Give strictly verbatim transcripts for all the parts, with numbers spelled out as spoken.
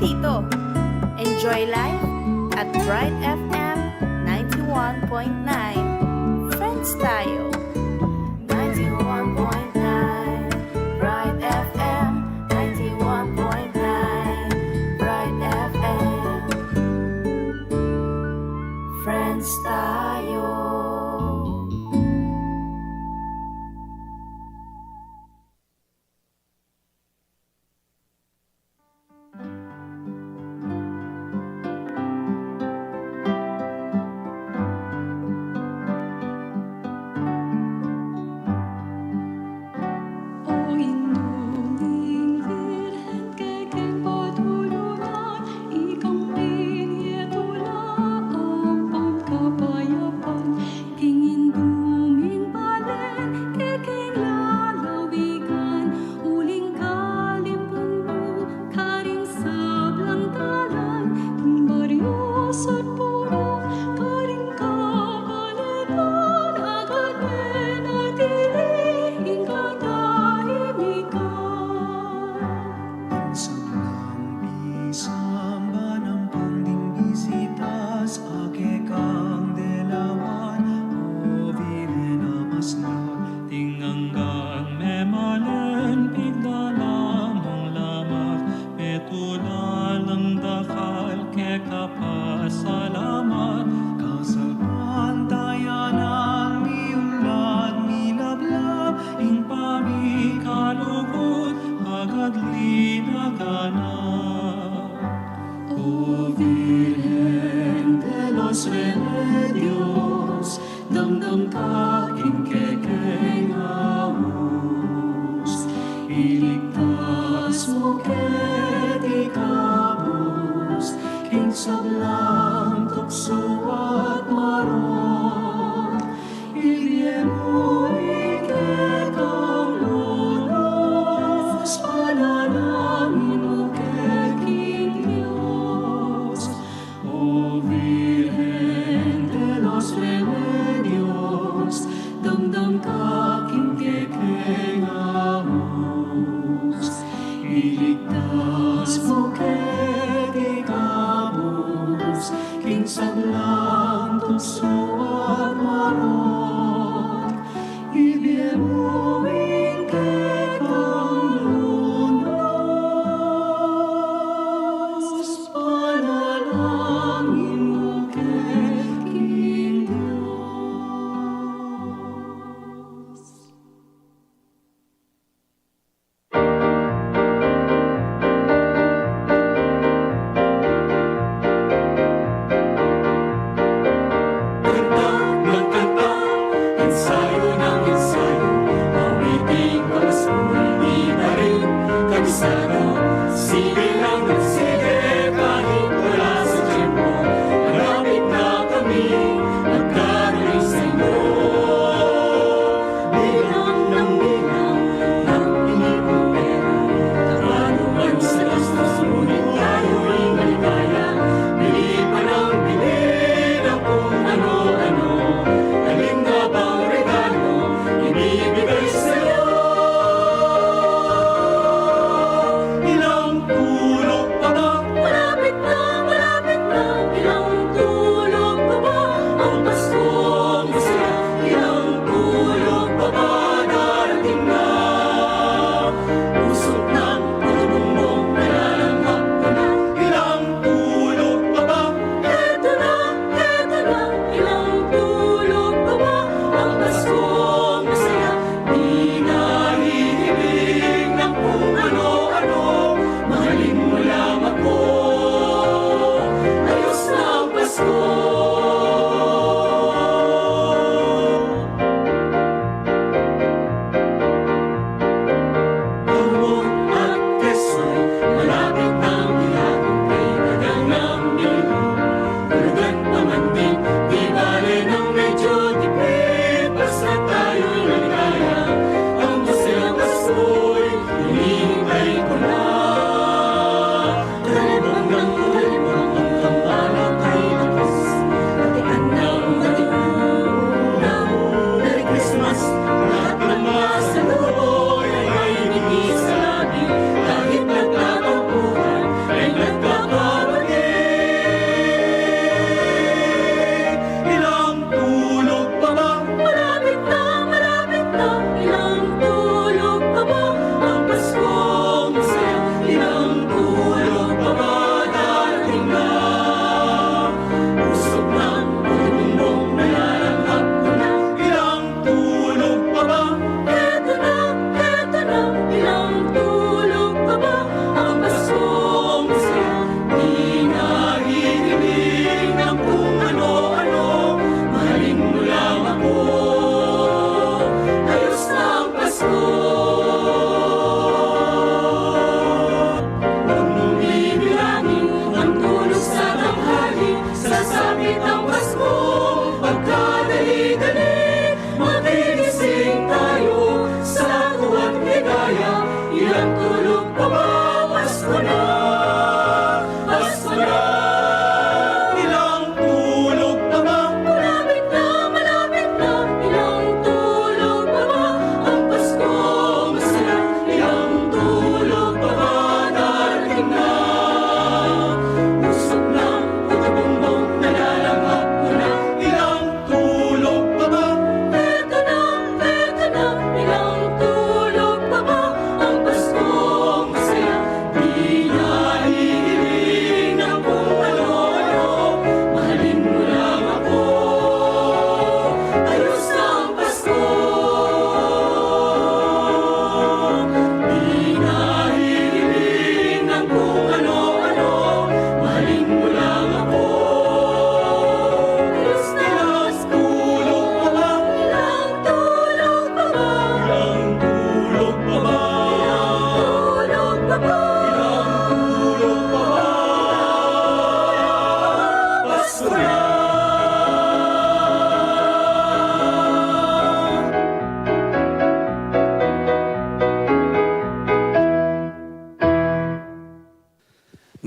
Dito, enjoy life at Bright F M ninety-one point nine. Friends tayo. Ninety-one point nine Bright F M, ninety-one point nine Bright F M. Friends tayo. O Indu ming Birhen, kekeng patulunan, ikang binie tula ampon kapayapan. King Indu ming balen, kekeng lalawigan, uling kalimpun mu karing sablang dalan, king baryo at purok, karing kabaletan, agad me na tili ing katahimikan. Ing sablang pisamban ampon ding bisitas, a kekang delawan, o Virgen a maslot, ing anggang memalen, pigdalam mung lamak, petula lang dakal keka pasalamat. Kasalpantayanan, miulat milablab, ing pamikalugud agad linaganap. O Virgen de los Remedios, damdam ka king kekeng aus, iligtas mu keti kabus king sablang tuksu at marok. Ibie mu ing kekang lulus, panalangin mu ke king Dios. O Virgen de los Remedios, damdam ka king kekeng aus, iligtas mu keti kabus king sablang tuksu at marok. Ibie mu ing kekang lulus, panalangin mu ke king Dios.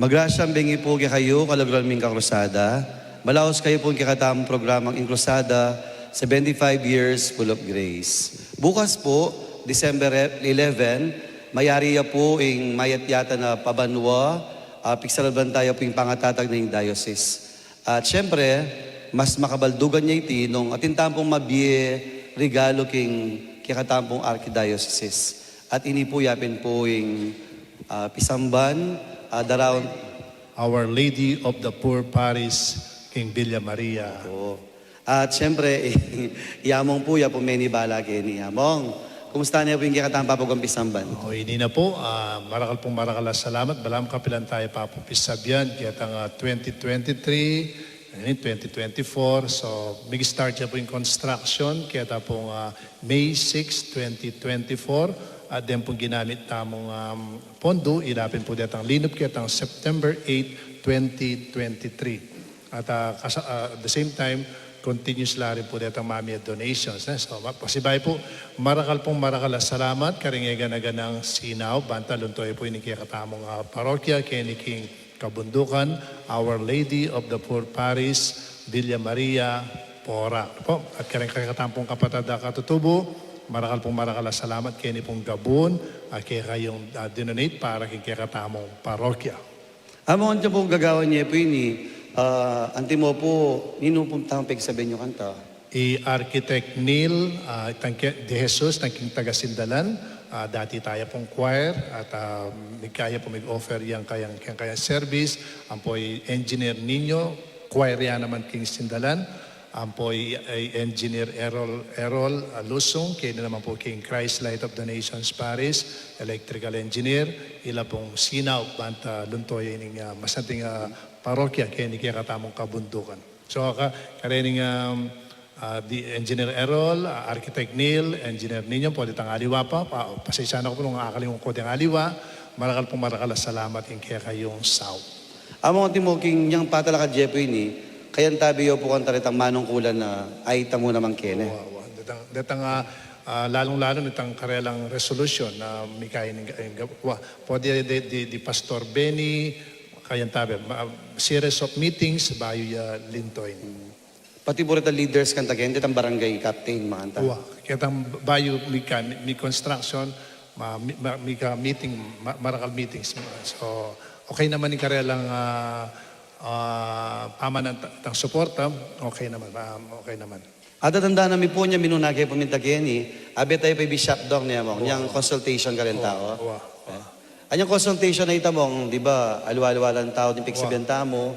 Grasya at bie pu kekayu, kaluguran ming kakrusada. Malaus kayu pu king kekatamung programang Ing Krusada, seventy-five Years Full of Grace. Bukas pu, December eleven, mayari ya pu ing mayatyatan a pabanua, ah, piksaluban taya pu ing pangatatag na ning diocese. At siyempre, mas makabaldugan ya iti nung atin tamu pung mabie regalu king kekatamung archdiocese. At ini pu yapin pu ing, ah, pisamban, ah, daraun Our Lady of the Poor Parish, king Villa Maria. Oo. At siyempre, i Among pu, ya pu meni bala keni, Among. Kumusta ne pu ing kekatamung papaguan pisamban? O, ini na pu, ah, marakal pung marakal a salamat, balamu kapilan taya papapisabian, ketang, ah, twenty twenty-three, ini twenty twenty-four, so, mig-start ya pu ing construction, keta pung, ah, May six, twenty twenty-four, at den pung ginamit tamung, um, pondu, ila pin pu detang linup ketang September eight, twenty twenty-three. At, ah, kas-, ah, at the same time, continuous la rin pu detang mamie donations, eh. So, ma-, pasibayu pu, marakal pung marakal a salamat, karing e gana-ganang sinaup, banta lunto ya pu ini king kekatamung, ah, parokya, keni king Kabundukan, Our Lady of the Poor Parish, Villa Maria, Porac. Po, at karing kekatamung kapatad a katutubu, marakal pung marakal a salamat keni pung gabun a kekayung, ah, dinonate para king kekatamung parokya. Among, anti pu gagawan ye pu ini, ah, antimo pu, ninu pu tamung pigsabian yu kanta? I Architect Neil, ah, itang ke-, de Jesus, itang king taga Sindalan, ah, dati taya pung choir, at, ah, migkaya pu mig-offer yang kayang, yang kayang service, ampo i Engineer Nino, choir ya naman king Sindalan, ampo i, i Engineer Errol, Errol, ah, Lusung, keni naman pu king Christ Light of the Nations Parish, electrical engineer, ila pung sinaup, banta lunto ya ining, ah, masanting, ah, parokya, keni kekatamung Kabundukan. So, ka-, karening, um, ah, di Engineer Errol, ah, Architect Neil, Engineer Nino, pwede tang aliwa pa, pa, pasensya na ku pu nung akalimutan ku deng aliwa, marakal pung marakal a salamat king kekayung saup. Among, antimo king yang patalakad ye pu ini, kayantabe yu pu kanita retang manungkulan a, ay, tamu naman kene. Wa, wa. Detang, detang, ah, ah, lalung-lalu detang karelang resolution na mikaya ning, ing, wa, pwede di, di, di Pastor Benny, kayantabe, ma-, series of meetings, bayu ya lintoin. Pati pu retang leaders kanta keni, detang barangay captain, makanta. Wa, ketang bayu mika, mi construction, ma-, mi-, ma-, mika meeting, ma-, marakal meetings. So, okay naman ing karelang, ah, ah, pamanantang suporta, okay naman, ah, okay naman. At tatandaan na mi pu nya, minuna ke pu minta keni, abe taya pa i Bishop Dong ne, Among, yang consultation karing tau. Wa, wa. Anyang consultation a ita, Among, di ba, aliwa-aliwa lang tau ding pigsabian tamu.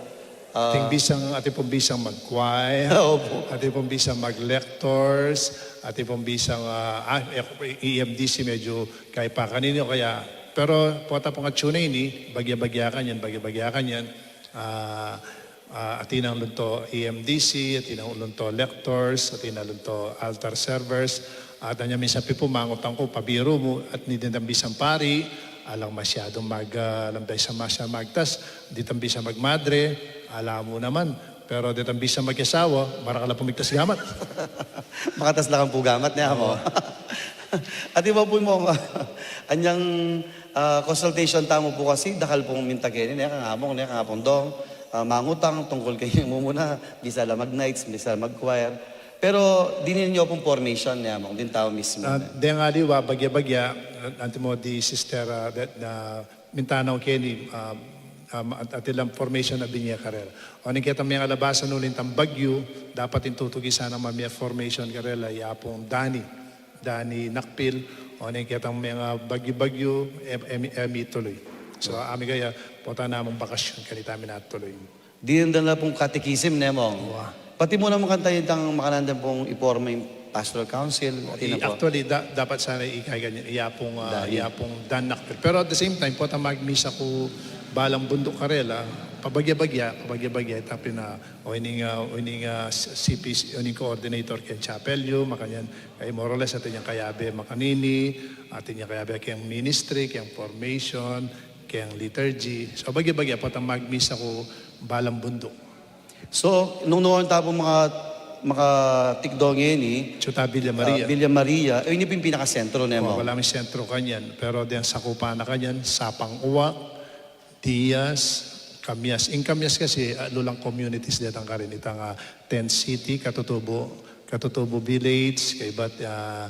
Ah, atin pung bisang, atin pung bisang mag-choir, opo, atin pung bisang mag-lectors, atin pung bisang, ah, ah, E M D C medyo kaya pa kanini o kaya, pero pota pung atsu na ini, bagya-bagya kanyan, bagya-bagya kanyan, ah, ah, atin nang lunto E M D C, atin nang lunto lectors, atin nang lunto altar servers, at anya minsan pi pu mangutang ku, pabiru mu, at ni detang bisang pari, alang masyadung mag-, ah, alang masyadung magtas, detang bisang magmadre, ala mu naman. Pero detang bisang mag-asawa, marakal a pung migtas gamat. Makatas la kang pu gamat ne, Among. At iba pu, Among, anyang, ah, consultation tamu pu kasi, dakal pung minta keni, ne, kang Among, ne, kang Apung Dong, ah, mangutang tungkul keni mumuna, bisa la mag-nights, bisa la mag-choir. Pero dininan yu pung formation ne, Among, ding tau mismu. Ah, ne, deng aliwa, bagya-bagya, antimo di Sister, ah, de-, na, minta na ku keni, ah, ah, at-, atin lang formation a binie karela. Oneng ketang mengalabasan uling tang bagyu, dapat ing tutugisan nang mamie formation karela, i Apung Dani, Dani Nakpil, oneng ketang mengabagyu-bagyu, em-, em-, emi tuloy. So, ami kaya, pota namung bakasyun, kanita mi na tuloy. Dininan da la pung catechism ne, Among. Wa. Pati mu naman kanta itang makananda pung iporma ing pastoral council, atin na pu. Actually, da-, dapat sana ikaya kanyan, i Apung, ah, i Apung Dan Nakpil. Pero at the same time, pota magmisa ku balang bunduk karela, pabagya-bagya, pabagya-bagya, ita pin, ah, o ining, ah, o ining, ah, C P C, o ining coordinator keng chapel yu, makanyan, kaya more or less, atin yang kayabe makanini, atin yang kayabe keng ministry, keng formation, keng liturgy. So, bagya-bagya, pota magmisa ku balang bunduk. So, nung nuan ta pu maka-, makatikdo ngeni, atsu ta Villa Maria. Ah, Villa Maria, e, ini pin pinakasentro ne, Among. Wa, wala mi sentro kanyan, pero deng sakupan na kanyan, Sapang-Uwa, Diaz, Kamyas. Ing Kamyas kasi, ah, lulang communities detang karin. Itang, ah, Tent City, Katutubo, Katutubo Village, kaybat, ah,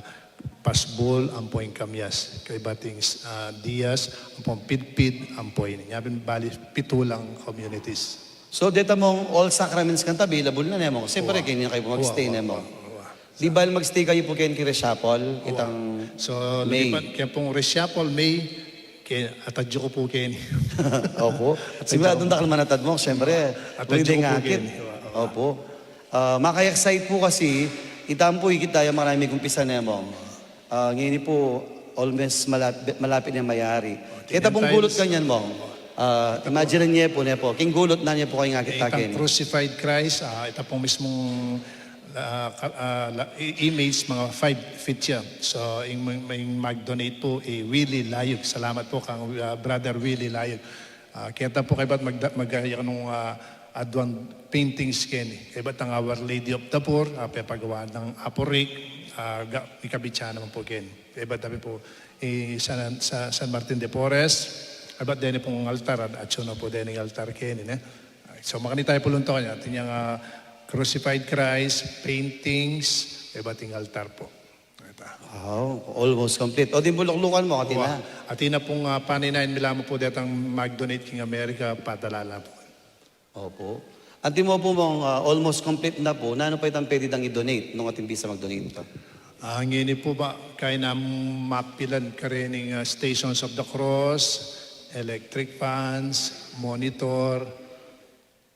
Pasbul, ampo ing Kamyas. Kaybat ing, ah, Diaz, ampo ing Pidpid, ampo ini. Nya pin bali pitu lang communities. So, deta mong all sacraments kanita available na, ne mong? Siyempre, wa, kaya kayu pu mag-stay, wa, ne mong? Wa, wa. Di bali mag-stay kayu pu keni king Resapol, wa, itang So, May. Lumipat kaya pung Resapol, May, kaya atadyu ku pu keni. Opo. Atadyu ku pu. Siguradung dakal manatad mong, siyempre. Atadyu ku pu keni. Wa, wa. Opo. Ah, maka-excite pu kasi, ita pu ikit tayu, marami migumpisa, ne mong? Ah, ngeni pu, almost malap-, malapit ne mayari. O, keta pung gulut kanyan mong. Ah, imagine ye pu, ne pu. King gulut, nanu ye pu kayung akit keni? Itang crucified Christ, ah, ita pung mismung, ah, ka-, ah, la-, i-, image, mga five feet ya. So, ing, ing mag-donate pu, i Willie Layug. Salamat pu kang, ah, Brother Willie Layug. Ah, keta pu kaybat magda-, mag-, ah, nung, ah, aduang paintings keni. Kaybat ang Our Lady of the Poor, ah, pepagawa nang Apo Rick, ah, ga-, ikabit ya naman pu keni. Kaybat tabi pu, i San, sa San Martin de Porres, kaybat deni pung altar, at, at yun na pu deni altar keni, ne? So, makanita pu lunto kanya, atin yang, ah, crucified Christ, paintings, kaybat ing altar pu. Wow, almost complete. O, ding buluklukan mong, atin na. Wa, atin na pung, ah, paninayan mi la mu pu detang mag-donate king Amerika, padala la pu. Opo. Antimo pu mong, ah, almost complete na pu, nanu pa itang pwede dang i-donate nung atin bisa mag-donate pa? Ah, ngeni pu ba, kaya na mapilan karening, ah, Stations of the Cross, electric fans, monitor,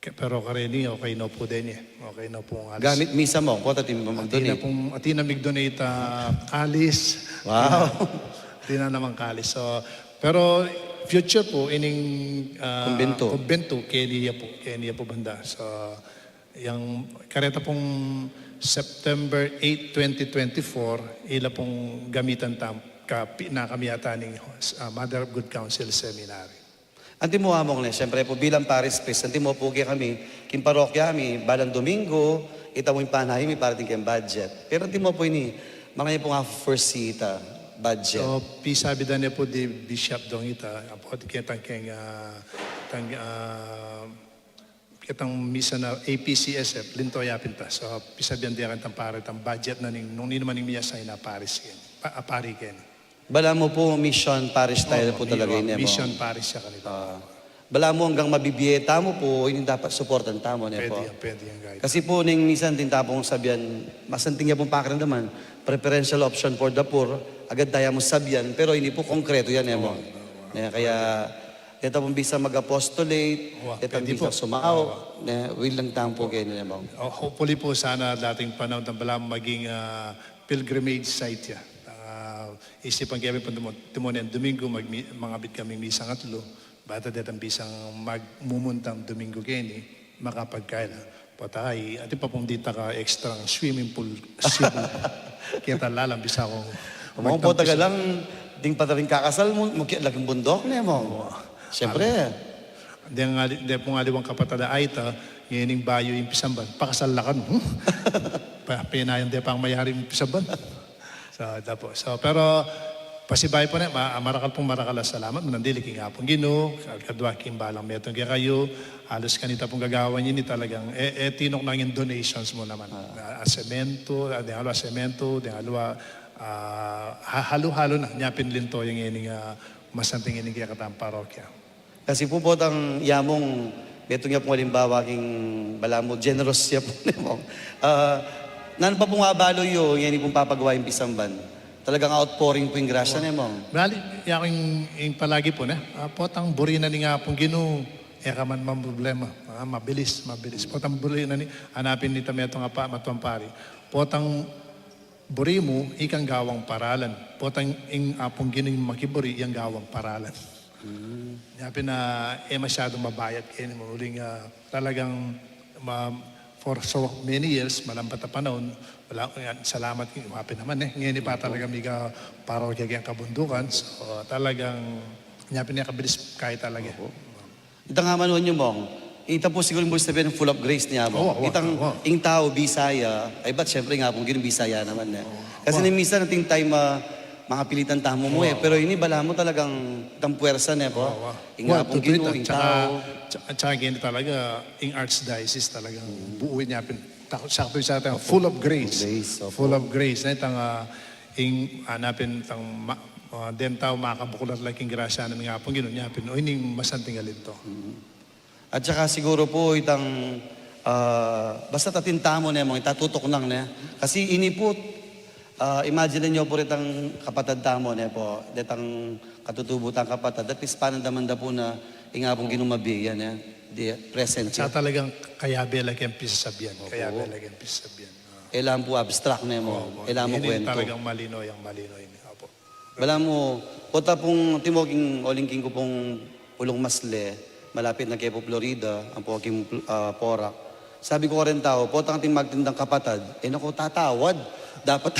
Ke-, pero kareni, okay na pu deni. Okay na pu alis. Gamit misa mong, pota atin mag-donate? Atin na pung, atin na mig-donate, ah, kalis. Wow. Atin na, atin na namang kalis. So, pero future pu, ining, ah, kumbento. Kumbento, keni ya pu, keni ya pu banda. So, yang kareta pung September eight, twenty twenty-four, ila pung gamitan tam-, ka, pi-, na kami yata ning, ah, Mother of Good Counsel Seminary. Antimo among ne, siyempre pu bilang parish priest, antimo pu kekami, king parokya mi, balang Domingo, ita mu ing panayan mi para atin keng budget. Pero antimo pu ini, makanyan pung first ita, budget? So, pisabi da ne pu di Bishop Dong ita, apo, ketang keng, ah, tang, ah, ketang misa na A P C S F, linto ya pin ta. So, pisabian de kanitang pari, itang budget na ning, nung ninu man ing misa ina parish keni, pa-, ah, pari keni. Balamu pu mission parish tayu pu talaga ini, mission parish ya kanita. Ah, balamu anggang mabibie tamu pu, ini dapat suportan tamu, ne pu? Pwede yan, pwede yan, guys. Kasi pu, ning misan atin tapung sabian, masanting ya pung pakiramdaman, preferential option for the poor, agad tayu mu sabian, pero ini pu konkretu yan, ne pu? Oo, oo, oo. Ne, kaya, kaya tapung bisa mag-apostolate, kaya tapung bisa sumau, ne, will lang tamu pu keni, ne pu? Oh, hopefully pu, sana dating panahon, balamu maging, ah, pilgrimage site ya. Ah, isipan kaya mi pun tumu-, tumunen Domingo, mag-, mangabit kaming misang atlu. Bata detang bisang magmumuntang Domingo keni, makapagkaila. Potang atin pa pung dita ka extra swimming pool, swimming. Keta lalam, bisa kung magtampo sa lang, ding pataring kakasal mu, mu kaya laking bundok, ne mong? Siyempre. Deng ali-, deng pung aliwang kapatad a ita, ngening bayu ing pisamban, pakasal la kanu. Hmm? Pa-, penayan de pang mayari ing pisamban. So, tapos, so, pero, pasibayu pu ne, ma-, marakal pung marakal a salamat, manandili king Apung Ginu, kadua king balang metung kekayu, halos kanita pung gagawan ini talagang, e, e, tinok na ing donations mu naman. Ah. A, a semento, a, deng aliwa semento, deng aliwa, ah, ha-, halu-halu na, nya pin linto yang ini, ah, masanting ini kekatang parokya. Kasi pu potang ya mong, metung ya pung alimbawa king balamu, generous ya pu, ne mong. Ah, nanu pa pung abalu yu, ngeni pung papagawa ing pisamban? Talagang outpouring pu ing grasya, ne mong. Bali, ya ing, ing palagi pu, ne? Ah, potang buri na ning Apung Ginu, e ka man mamroblema. Ah, mabilis, mabilis. Potang buri na ni, hanapin nita metung a pa-, matuang pari. Potang buri mu, ikang gawang paralan. Potang ing Apung Ginu ing makiburi, yang gawang paralan. Hmm. Nya pin, ah, e masyadung mabayat keni, uling, ah, talagang ma-, for so many years, malambat a panaun, wala, salamat, nya pin naman, e. Ngeni pa talaga miga parokya keng kabundukan. So, talagang, nya pin, e kabilis kaya talaga. Opo. Itang amanuan yu, mong, ita pu siguru ing buri sabian full of grace ne, mong. Awa, awa, awa. Itang, ing tau bisa ya, kaybat siyempre ing Apung Ginu bisa ya naman, ne. Awa. Kasi nung misan atin time, ah, Makapilitan tamu mu, e. Wa, pero wa. Ini balamu talagang itang puwersa, ne po? Wa, wa. Ing Apung Ginu, ing tau. Tsaka, tsaka, tsaka gini talaga, ing Archdiocese talagang buo ne pin. Saktu, saktu, full of grace. Full of grace, opo. Full of grace, ne? Itang, ah, ing, ah, ne pin, itang ma-, ah, deng tau makabuklat la king grasya ning Apung Ginu, ne pin, o, ining masanting a linto. At saka siguro po itang, ah, basta atin tamu, ne, mong itatutuknang, ne. Kasi ini po, ah, imagine niyo po itang kapatad tamu, ne po, detang katutubo tang kapatad, at least panandaman da po na ing Apung Ginu mabie ya, ne, di present ya. Sa talagang kayabe la keng pisasabyan, kayabe la keng pisasabyan. Ah. E la mu po abstract, ne, mong. Opo. E la mu kwento. Ini talagang malino, yang malino ini. Opo. Balamu, pota pung timoging oling king ku pung pulung masle, malapit na kepu Florida, ampo king, ah, Porac. Sabi ku karing tau, potang ating magtindang kapatad, e, naku, tatawad. Dapat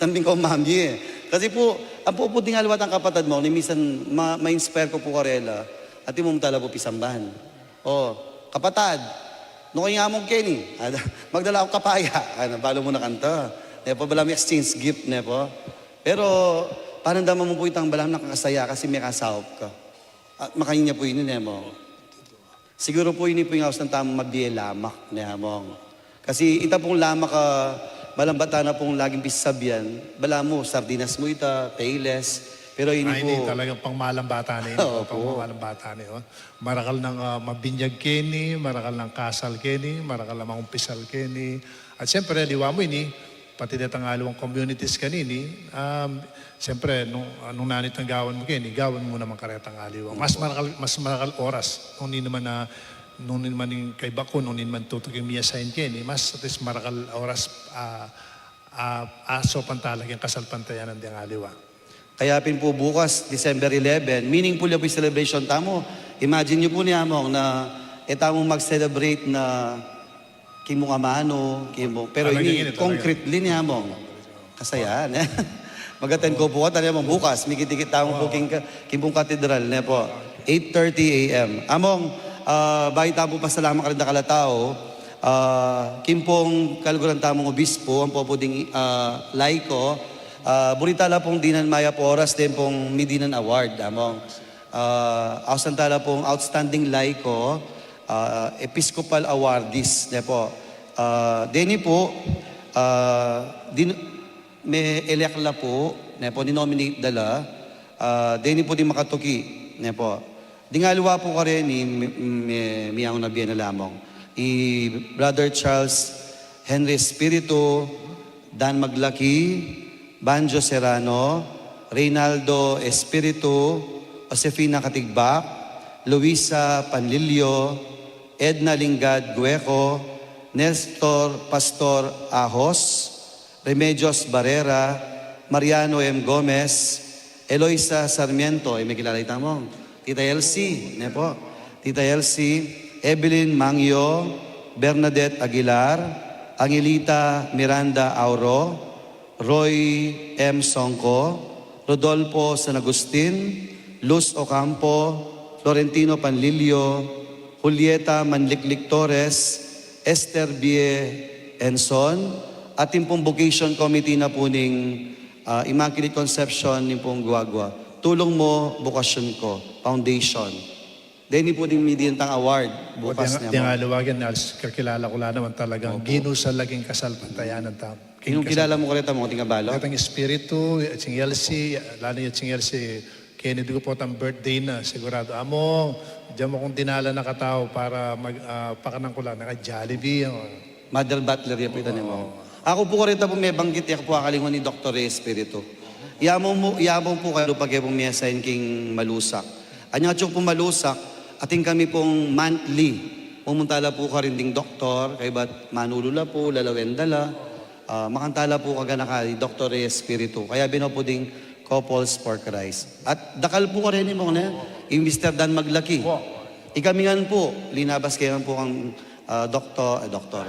tambing kau mamie, e. Kasi po, ampo pu ding aliwa tang kapatad mu, ni minsan ma-, ma-inspire ku pu karela, atin mu tala pu pisamban. O, kapatad, nu kayang among keni? Magdala kang kapaya. Ana, balu mu na kanta. Ne po, balamu exchange gift, ne po. Pero, panandaman mu pu itang balamu nakakasaya kasi mekasaup ka. At makanyan ya pu ini, ne, mong. Siguro pu ini pu ing ausan tamung mabie lamak, ne, mong. Kasi ita pung lamak a malambatan na pung laging pisasabyan, balamu, sardinas mu ita, Payless, pero ini pu talagang pangmalambatan ini, opo. Pangmalambatan ini, o. Marakal nang, ah, mabinyag keni, marakal nang kasal keni, marakal nang mangumpisal keni. At siyempre, aliwa mu ini, pati detang aliwang communities kanini, um, siyempre, nung, nung nanu itang gawan mu keni, gawan mu naman karetang aliwa. Mas marakal, mas marakal oras, nung ninu man a, nung ninu man ing kaibat ku, nung ninu man tutuking mi-assign keni, mas at least marakal oras, ah, ah, asaupan tala king kasalpantayanan deng aliwa. Kaya pin pu bukas, December eleven, meaningful ya pu ing celebration tamu. Imagine yu pu, ne, mong, na e tamu mag-celebrate na king mung amanu, king mung, pero ini talagang ini, talaga. Concretely, ne, mong. Kasaya, ne? Mag-attend ku pu kata, ne, mong, bukas, mikit-ikit tamu pu king ka-, king mung katedral, ne po. Eight thirty A M. Among, ah, bayu tamu pu pasalamat karing dakal a tau, ah, king pung kaluguran tamung obispo, ampo pu ding, ah, laiko, ah, buring tala pung dinan mayap a oras deng pung midinan award, among. Ah, ausan tala pung outstanding laiko, ah, episcopal awardees, ne po. Ah, deni pu, ah, din-, me-elect la pu, ne po, ni-nominate da la, ah, deni pu ding makatuki, ne po. Ding aliwa pu kareni, me-, me-, miyang na bie na lamang. I Brother Charles Henry Espiritu, Dan Maglaki, Banjo Serrano, Reynaldo Espiritu, Josefina Katigbak, Luisa Panlilio, Edna Lingad Gueco, Nestor Pastor Ahos, Remedios Barrera, Mariano M. Gomez, Eloisa Sarmiento, e, mekilala ita, mong. Tita Elsie, ne po. Tita Elsie, Evelyn Mangio, Bernadette Aguilar, Angelita Miranda Auro, Roy M. Songco, Rodolfo San Agustin, Luz Ocampo, Florentino Panlilio, Julieta Manliklik Torres, Esther Bie Enson, at ing pung vocation committee na pu ning, ah, Immaculate Conception ning pung Guagua. Tulong Mo, Bokasyon Ko Foundation. Deni pu ding midinan tang award bukas, ne, mong. Deng aliwa ken, kakilala ku la naman talagang ginusal la king kasalpantayanan tamu. King kasal-, kilala mu kareta, mong, ating abalo? Detang espiritu, atsing Elsie, lalo ya atsing Elsie, keni dinan ku potang birthday na, sigurado. Among, dinan mu kung dinala na katau para mag-, ah, pakanan ku la, naka-Jollibee, o. Mother Butler ya pu ita, ne, mong. Aku pu kareta pu mebanggit, e ku pu akalingwan i Doktor Espiritu. Yamu mu, yamu pu kalupa ke pu mi-assign king Malusak. Anyang atsu pu Malusak, atin kami pung monthly. Pumunta la pu karin ding doktor, kaybat Manulu la pu, lalawen da la. Ah, makanta la pu kaganaka i Doktor Espiritu. Kaya bino pu ding Couples for Christ. At dakal pu kareni, mong, ne, i Mister Dan Maglaki. Ikami ngan pu, linabas ke ngan pu kang, ah, doktor, eh, doktor.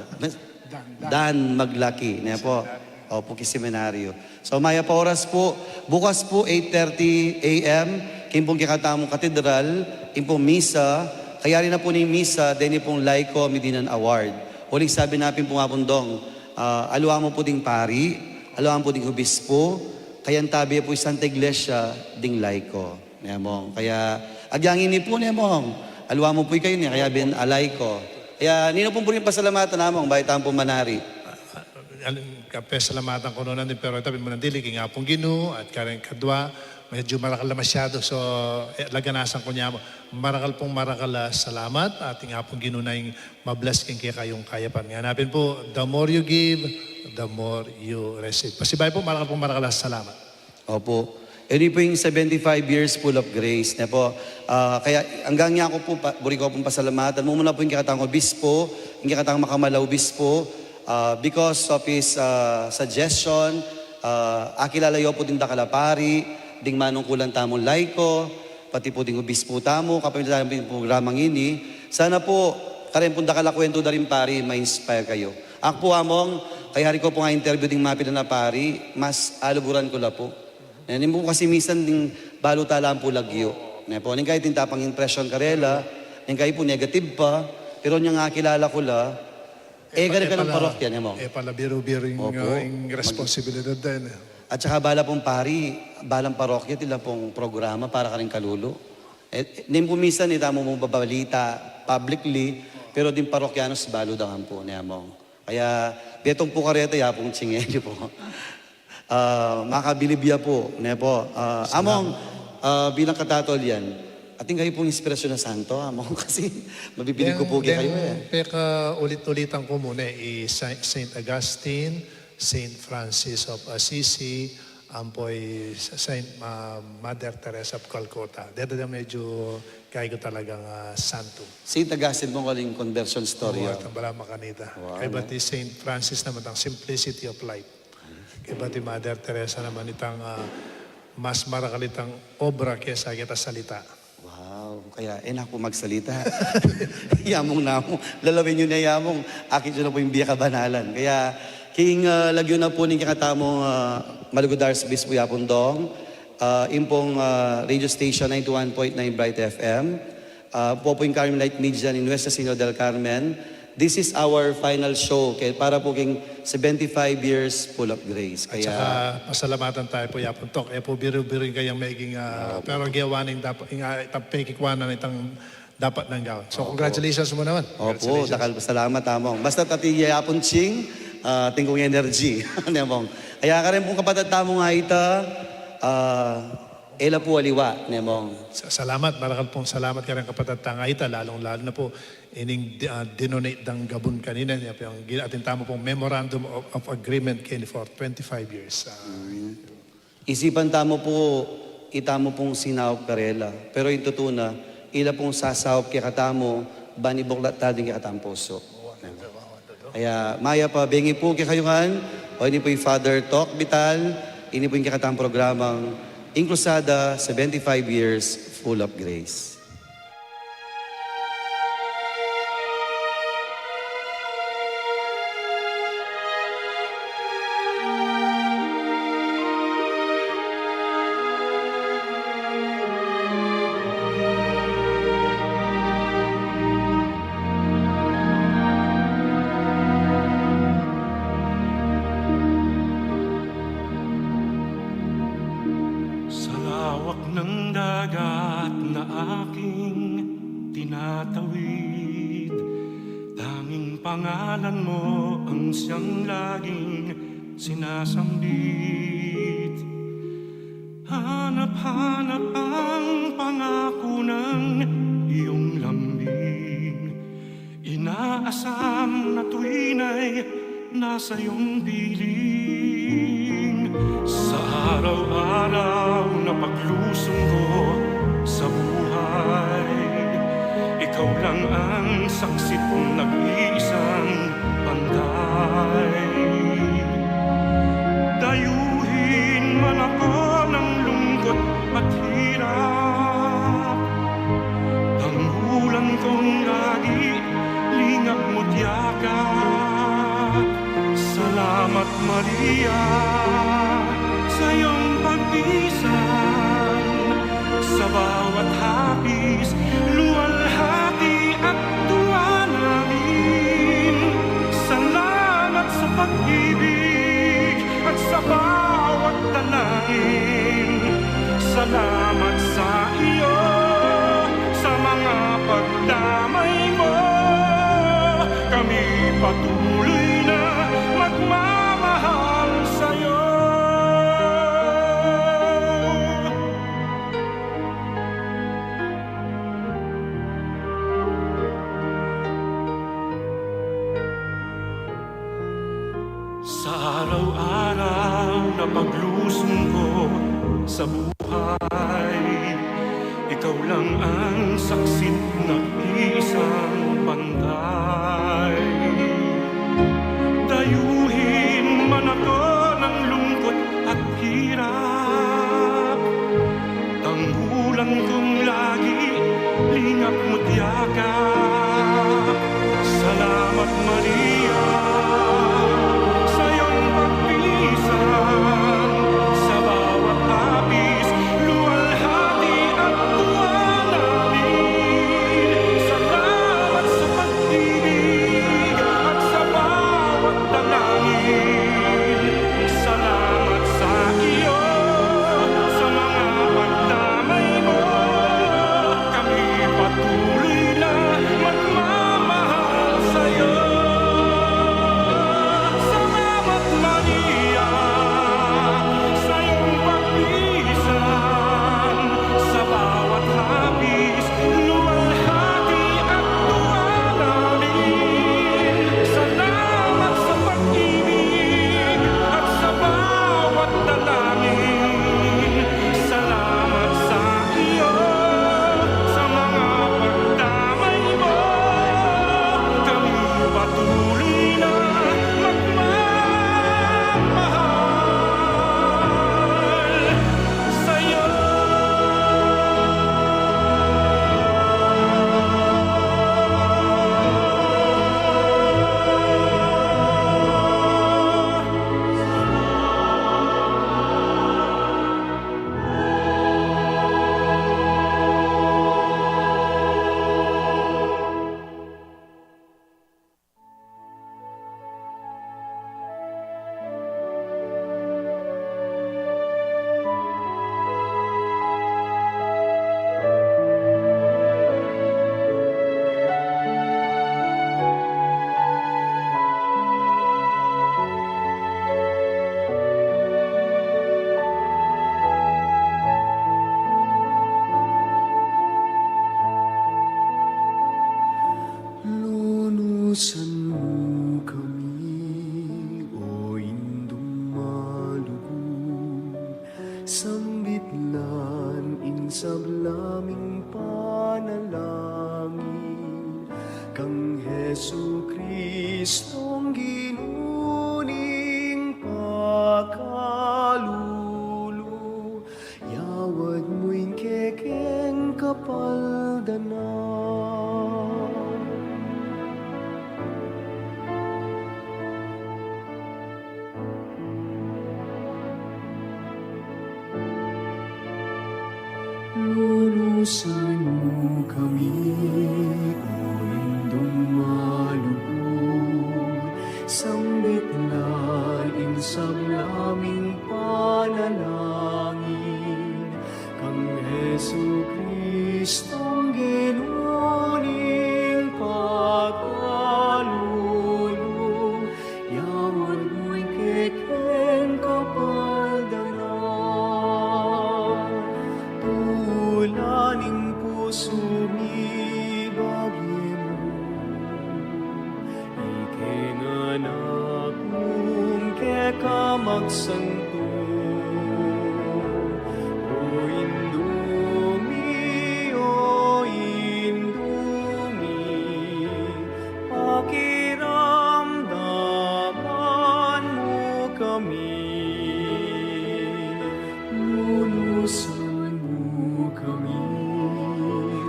Dan Maglaki, ne po. Opu, king seminaryo. So, mayap a oras pu, bukas pu, eight thirty A M, king pung kekatamung katedral, ing pung misa, kayari na pu ning misa, deni pung Laiko Midinan Award. Uling sabi na pin pu, Apung Dong, ah, aliwa mu pu ding pari, aliwa mu pu ding obispo, kayantabe pu ing Santa Iglesia ding laiko, ne mong. Kaya agyang ini pu, ne mong, aliwa mu pu ikayu, ne, kaya bin a laiko. Kaya ninu pung buring pasalamatan, among, bayu tamu pu manari? Aling kapasalamatan ku nung nandin, pero ita pin mu nandin, king Apung Ginu at kareng kadwa, medyu marakal na masyadu. So, e, laganasan ku ne mu, marakal pung marakal a salamat, at ing Apung Ginu na ing ma-bless king kekayung kayapan. Ngana pin pu, the more you give, the more you receive. Pasibayu pu, marakal pung marakal a salamat. Opu. Ini pu ing seventy-five years full of grace, ne pu. Ah, kaya anggang yaku pu, pa, buri ku pung pasalamatan, mumuna pu ing kekatang obispo, ing kekatang makamal a obispo, ah, because of his, ah, suggestion, ah, akilala yu pu ding dakal a pari, ding manungkulan tamung laiko, pati pu ding obispo tamu, kapamilatan tamu king programang ini. Sana pu, kareng pung dakal a kuwentu da ring pari, ma-inspire kayu. Aku pu, among, kayari ku pung a-interview ding mapilan a pari, mas aluguran ku la pu. Ne, ning pu kasi minsan ding balu tala pu lagyu. Ne pu, ning kayi tinatapang impression karela, ning kayi pu negative pa, pero inyang akilala ku la, e, e, gari ka ng pala, parokya, ne mong. E pala biru-biru ing, opu, uh, ing mag- responsibilidad din, e. At saka bala pung pari, balang parokya, tila pung programa para karing kalulu. E, ning pu minsan, ita mu mu babalita publicly, pero ding parokyanos balu da ngan pu, ne mong. Kaya, betong pu kareta, ya pung tsingeni pu. Ah, makabilib ya pu, ne pu. Ah, among, ah, bilang katatol yan, atin kayu pung inspirasyon a santo, among, kasi mabibilig ku pu kekayu, e. Pekaulit-ulitan ku mu ne, i Saint, Saint Augustine, Saint Francis of Assisi, ampo i Saint, ah, Mother Teresa of Calcutta. Deta da medyu kayku talagang, ah, santo. Saint Augustine pu, kaling conversion story, o, ah. Tambala makanita. Wow, kaybat i Saint Francis naman, itang simplicity of life. Kaybat i Mother Teresa naman, itang, ah, mas marakal itang obra kesa keta salita. Wow, kaya e na ku magsalita. Yamung namu, lalawen yu ne yamung, akit yu na pu ing bie kabanalan. Kaya king, ah, lagyu na pu ning kekatamung, ah, malugud a Arsobispo Yapun Dong, ah, ing pung, ah, radio station ninety-one point nine Bright F M, ah, pu pu ing Carmelite Media ning Nuestra Señora del Carmen. This is our final show, kaya para pu king seventy-five years full of grace. At saka, pasalamatan tamu pu, Yapun Tok. E pu biru-biru ing kayang meging, ah, pero gewa na ning dapat, ing, ah, itang pekikwanan, itang dapat nang gawan. So, congratulations mu naman. Opu, congratulations. Dakal pu salamat, among. Basta atin ya Yapun Ching, ah, atin kung energy, ne mong. Kaya kareng pung kapatad tamung aita, ah, e la pu aliwa, ne mong. Sa-, salamat, marakal pung salamat kareng kapatad tang aita, lalung-lalu na pu ining di-, ah, dinonate dang gabun kanina, ya pu ing gi-, atin tamu pung memorandum of, of agreement keni for twenty-five years. Ah, isipan tamu pu, itamu pung sinaup karela. Pero ing tutu na, ila pung sasaup kekatamu, ban ibuklat ta ding kekatamung pusu. Kaya, mayap a bengi pu kekayu ngan, o ini pu i Father Tok Vital, ini pu ing kekatamung programang Ing Cruzada, seventy-five years full of grace. Sa lawak ng dagat na aking tinatawid, tanging pangalan mo ang siyang laging sinasambit. Hanap-hanap ang pangako ng iyong lambing. Inaasam na tuwina'y nasa iyong piling. Sa araw-araw na paglusong ko sa buhay, ikaw lang ang saksi't nag-iisang pantay. Dayuhin man ako ng lungkot at hirap, tanggulan kong lagi lingap mo't yakap. Salamat, Maria, sa iyong pagpisan. Sa bawat hapis, luwalhati at tuwa namin. Salamat sa pag-ibig at sa bawat Dalangin. Salamat sa iyo, sa mga pagdamay mo, kami patuloy na magmamahal sa iyo. Sa araw-araw na paglusong ko sa buhay, ikaw lang ang saksi't nag-iisang bantay. Dayuhin man ako ng lungkot at hirap, tanggulan kong lagi lingap mo't yakap. Salamat, Maria, sa iyong pagpisan sa bawat hapis, luwalhati at tuwa namin. Salamat sa pag-ibig at sa bawat dalangin. Salamat sa iyo, sa mga pagdamay mo, kami patuloy na magmamahal sa iyo. Salamat, Maria, sa iyong pagpisan sa bawat hapis, luwalhati at tuwa namin. Salamat sa pag-ibig at sa bawat dalangin. Salamat sa iyo, sa mga pagdamay mo, kami patuloy na magmamahal sa iyo. Lunusan mu kami, O Indung malugud, sambitlan ing sabla ming panalangin, kang Jesucristong Ginu ning pakalulu. Yawad mu ing kekeng kapaldanan. Lunusan mu kami, O Indung malugud, sambitlan ing sabla ming panalangin, kang Jesucristong Ginu ning pakalulu. Yawad mu ing kekeng kapaldanan. Tula ning pusu mi, ibie mu ing kekang anak mung keka magsantu. O Indu mi, O Indu mi, pakiramdaman mu kami. Lunusan mu kami,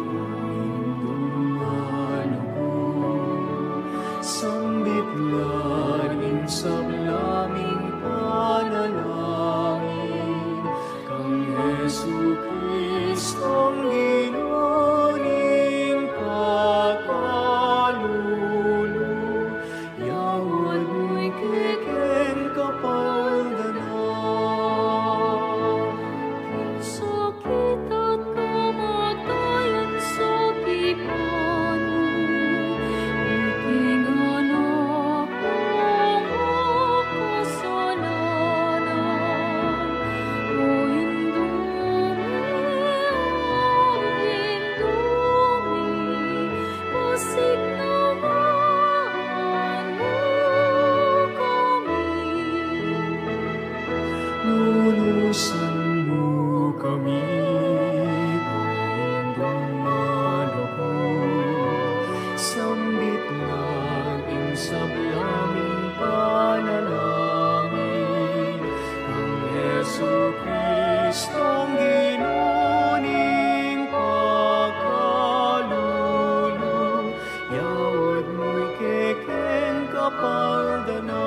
O Indung malugud, sambitlan ing sabla ming panalangin, kang Jesucristong Ginu ning pakalulu. Yawad mu ing kekeng kapal Lusan mu kami, O Indung malugud, sambit lang ing sabla ming panalangin, kang Jesucristong Ginu ning pakalulu, yaud mu kekeng kapaldanan.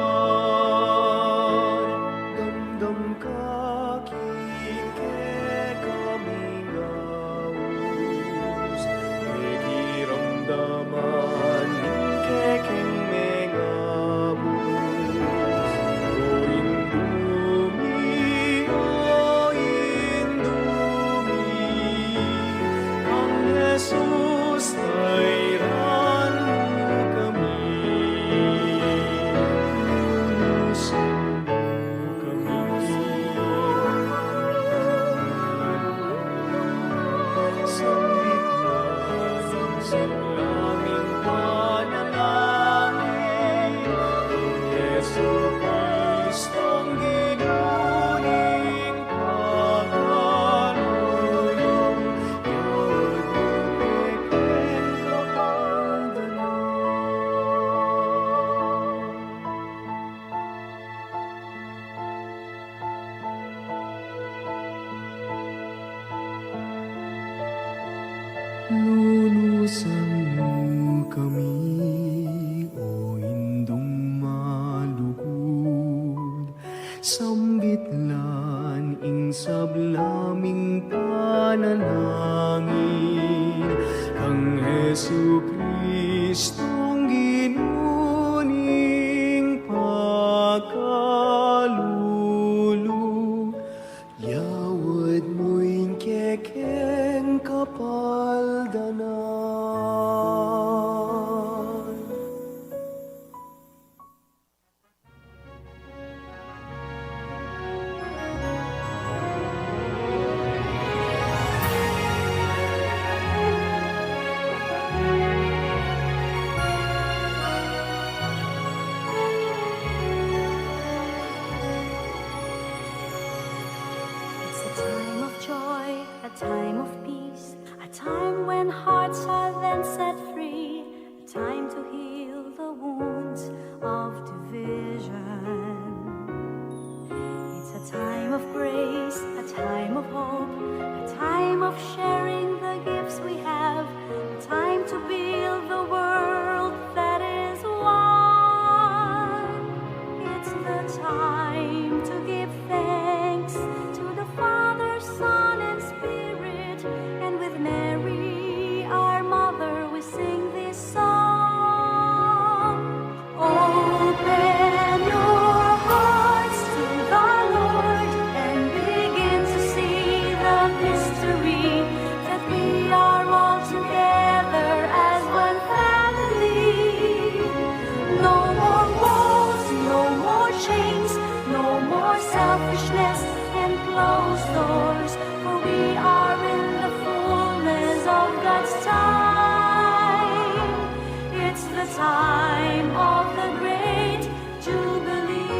Damdam ka king kekaming aus, mekiramdaman ing kekeng mengabus. O Indu mi, O Indu mi, kang Jesus tairan mu kami, lulusan mu kami. Sambit lang ing sabla ming panalangin, Jesucristong Ginu ning pakalulu, yaud mu kekeng kapaldanan. Lulusan mu kami, O Indung malugud, sambit lang ing sabla ming panalangin, kang Jesucristong Ginu ning pakalulu, yaud mu ing kekeng kapaldanan. It's a time of joy, a time of peace, a time when hearts are then set free, a time to heal the wounds of division. It's a time of grace, a time of hope, a time of sharing the gifts we have, a time to build the world that is one. It's the time to give thanks to the Father, Son, and Spirit, and with Mary, our mother, we sing this song. Open your hearts to the Lord and begin to see the mystery that we are all together as one family. No more walls, no more chains, no more selfishness and closed doors, for we are in the fullness of God's time. It's the time of the great Jubilee.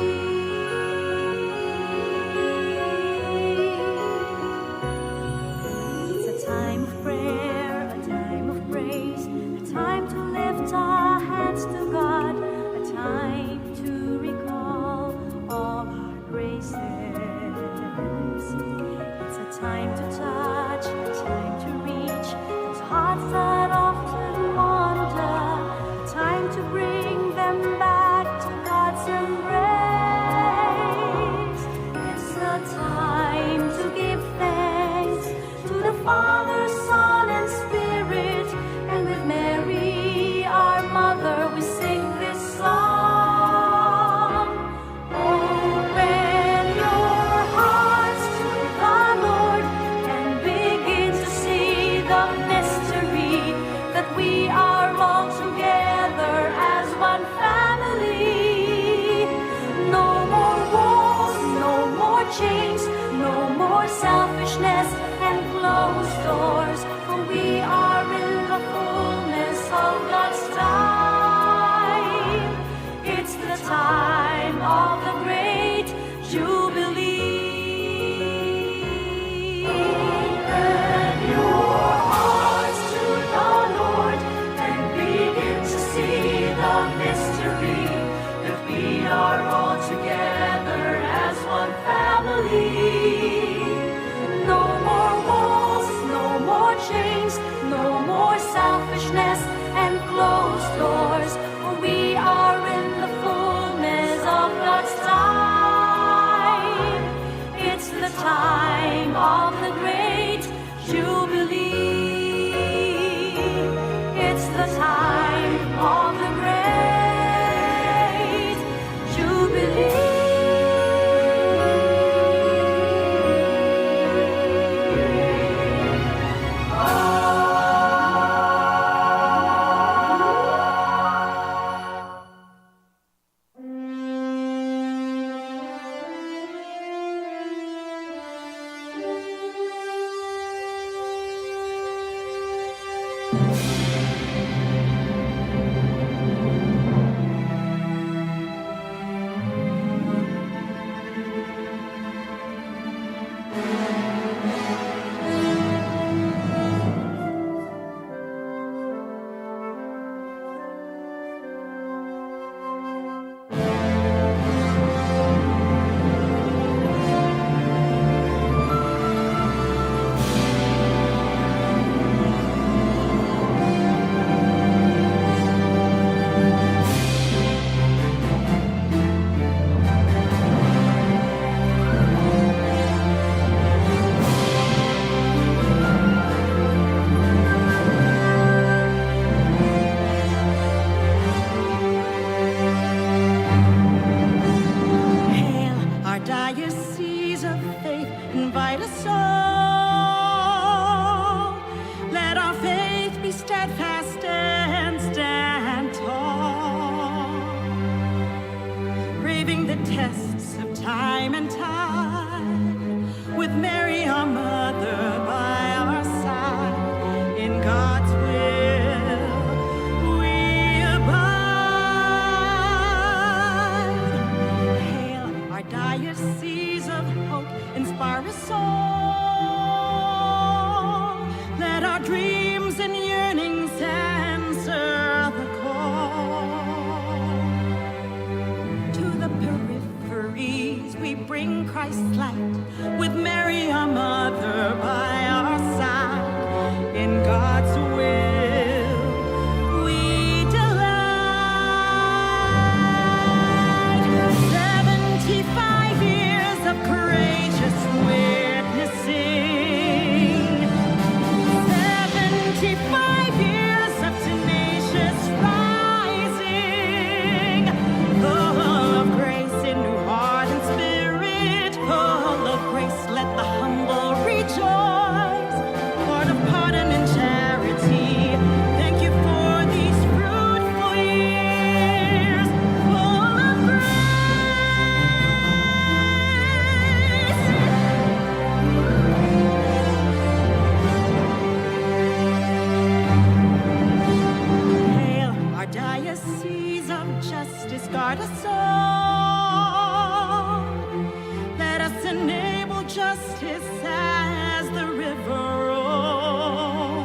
It's a time of prayer, a time of praise, a time to lift our hands to God, a time to recall all our graces. It's a time to touch, a time to reach those hearts that often wander, a time to bring them back to God's embrace. It's a time to give thanks to the Father, Son, and Spirit, and with Mary, our mother, we sing this song. Open your hearts to the Lord and begin to see the mystery that we are all together as one family. No more walls, no more chains, no more selfishness and closed doors, for we are in the fullness of God's time. It's the time of the great Jubilee. Time and time, with Mary our mother by our side, in God's will we abide. Hail our diocese of hope, inspire us all. Let our dreams and yearnings answer the call. To the peripheries we bring Christ's light, with Mary our mother by our side. In God's will we delight. Seventy-five years of courageous witnessing. Seventy-five years of tenacious rising. Full of grace in new heart and spirit. Full of grace, let the humble rejoice. Lord of pardon and charity, thank you for these fruitful years. Full of grace. Hail our diocese of justice, guard us all. Let us enable justice as the river rolls,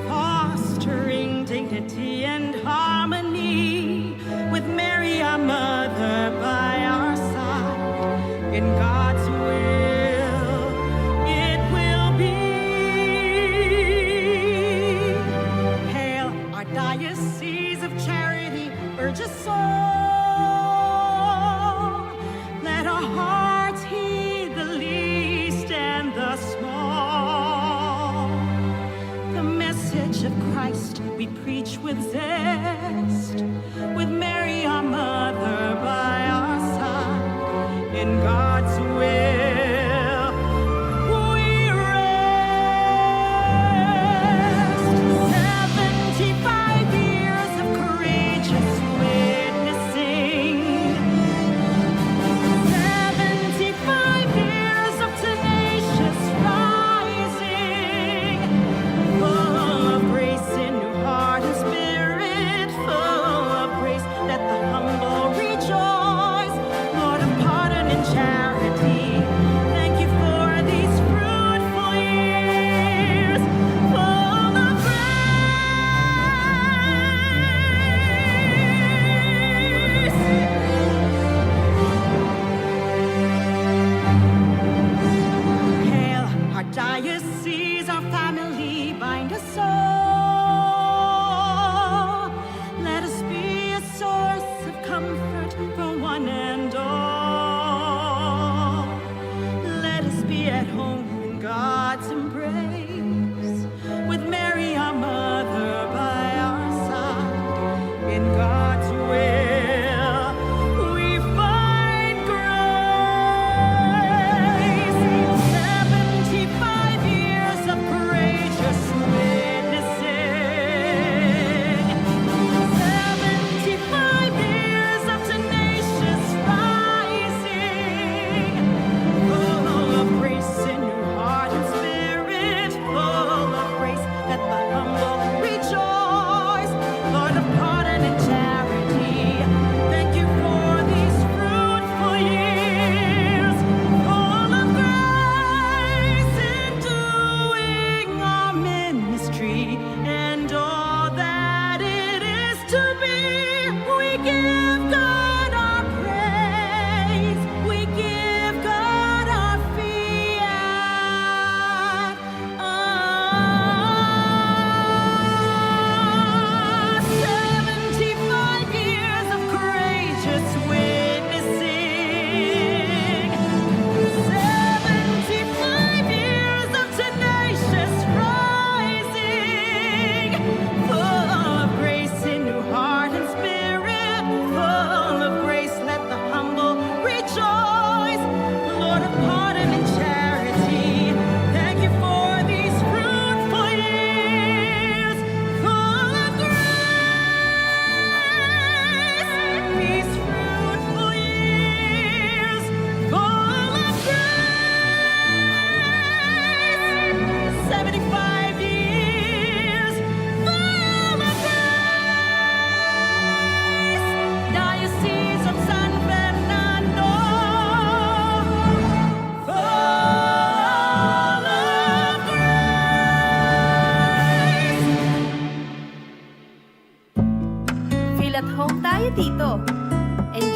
fostering dignity and harmony, with Mary our mother by our side. In God's will it will be. Hail our diocese of charity, urge us all. Let our hearts heed the least and the small. The message of Christ we preach with zest, with Mary our mother by our side. In God's will we rest. Seventy-five years of courageous witnessing. Seventy-five years of tenacious rising. Full of grace in new heart and spirit. Full of grace, let the humble rejoice. Lord of pardon and charity, Tito. Enjoy.